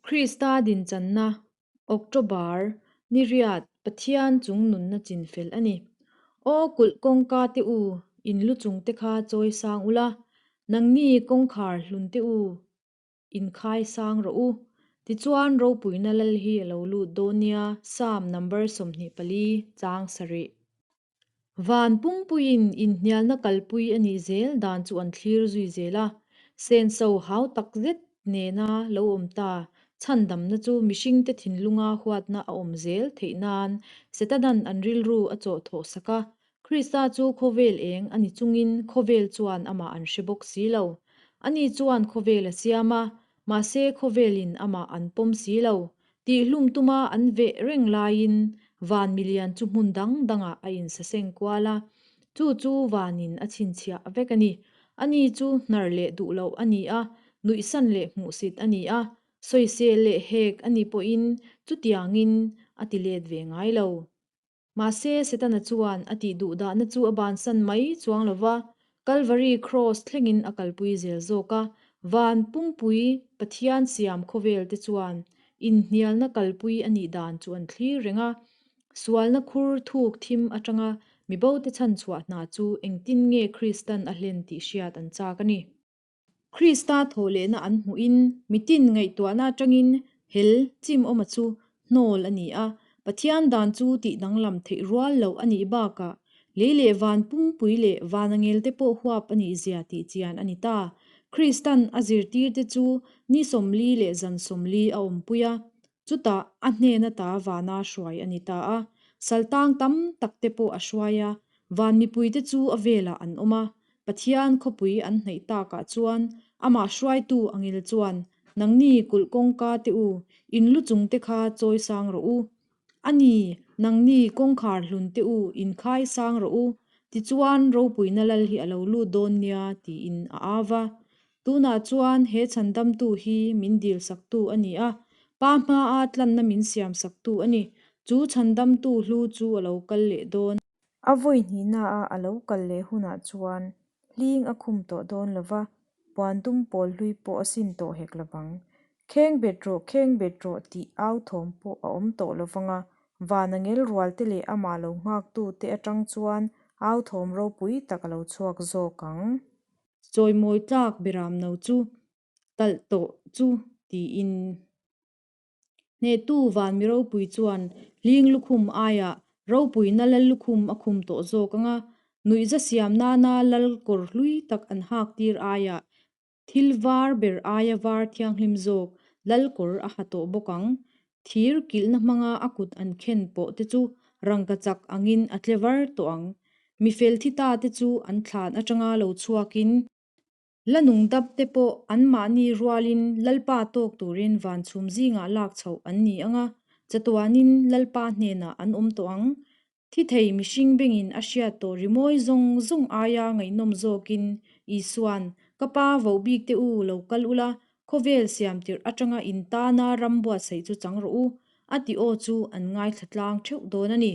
Krista dinchanna, October, ni riat, Pathian chung nunna chinfel a ni. Aw kulh kawngka te u, in lu chung te kha chawi sang ula, nangni kawngkhar hlun te u, in khai sang rawh u. Tichuan ropuina lal hi a lo lut dawn nia, Psalm number 24, chang sarih. Van pumpuiin inhnialna kalpui a nih zel dan chu an thlir zui zel a, senso hau tak zet nena lo awm ta chhandamna chu mihringte thinlunga huatna a awm zel theih nan Setanan an rilru a chawh thawh sak a, Krista chu khawvel eng a ni chungin khawvel chuan amah an hre bawk si lo. Ani chuan khawvel a siam a, mahse khawvelin amah an pawm si lo. Tihhlum tuma an veh reng laiin van milian chu hmun dang dangah a insaseng kual a, chu chu vanin a chhinchhiah vek a ni. Ani chu hnar leh duh loh a ni a, nuihsan leh hmuhsit a ni a, sawisel leh hek a ni pawhin chutiangin a ti let ve ngai lo. Mahse, Setana chuan a tih duh dahna chu a bansan mai chuang lo va, Kalvari Kraws thlengin a kalpui zel zawk a. Van pumpui Pathian siam khawvel te chuan inhnialna kalpui a nih dan chu an thlir reng a. Sualna khur thuk thim atanga mibote chhanchhuah hna chu engtin nge Kristan a hlen tih hriat an chak a ni. Krista thawhlehna an hmuhin mitin ngaihtuahna atangin hel chim awma chu hnawl a ni a, Pathian dan chu tih danglam theih rual loh a nih bakah lei leh van pumpui leh van angelte pawh huap a nih zia tih chian a ni ta. Kristan a zirtirte chu ni 40 leh zan 40 a awmpui a, chutah a hnen ata vana hruai a ni ta a, saltang tam takte pawh a hruai a, van mipuite chu a velah an awm a, Pathian khawpui an hnaih takah chuan amah hruaitu angil chuan, Nangni kulh kawngka te u, in lu chung te kha chawi sang rawh u. A ni, nangni kawngkhar hlun te u, in khai sang rawh u. Tichuan ropuina lal hi a lo lut dawn nia, tiin a au va. Tunah chuan he chhandamtu hi min dilsaktu a ni a, Pa hmaa tlanna min siamsaktu a ni. Chu chhandamtu hlu chu a lo kal leh dawn. A vawi hnihnaah a lo kal leh hunah chuan hling a khum tawh dawn lo va, puan dum pawl hlui pawh a sin tawh hek lo vang. Kheng bet rawh, kheng bet rawh tih au thawm pawh a awm tawh lo vang a, van a ngel rual te leh amah lo nghaktu te atang chuan au thawm ropui tak a lo chhuak zawk ang. Chawimawi tlak beram no chu talh tawh chu tiin. Hnehtu van mi ropui chuan hling lukhum aiah ropuina lal lukhum a khum tawh zawk ang a, nuihza siam nana lal kawr hlui tak an hak tir aiah thil var ber aia var thianghlim zawk lal kawr a ha tawh bawk ang. Thir kilhna hmanga a kut an khen pawh te chu rangkachak angin a tle var tawh ang. Mi fel thi ta te chu an thlan atanga lo chhuakin La nung dap te pawh anmahni rualin Lalpa tawk turin van chhum zingah lak chhoh an ni ang a, chatuanin Lalpa hnenah an awm tawh ang. Thi thei mihring bengin a hriat tawh rimawi zawng zawng aia ngaihnawm zawkin Isua'n, Ka pa voh bik te u lo kal ula, khawvel siam tirh atanga in tana ram buatsaih chu chang rawh u, a tih aw chu an ngaithla tlang theuh dawn a ni.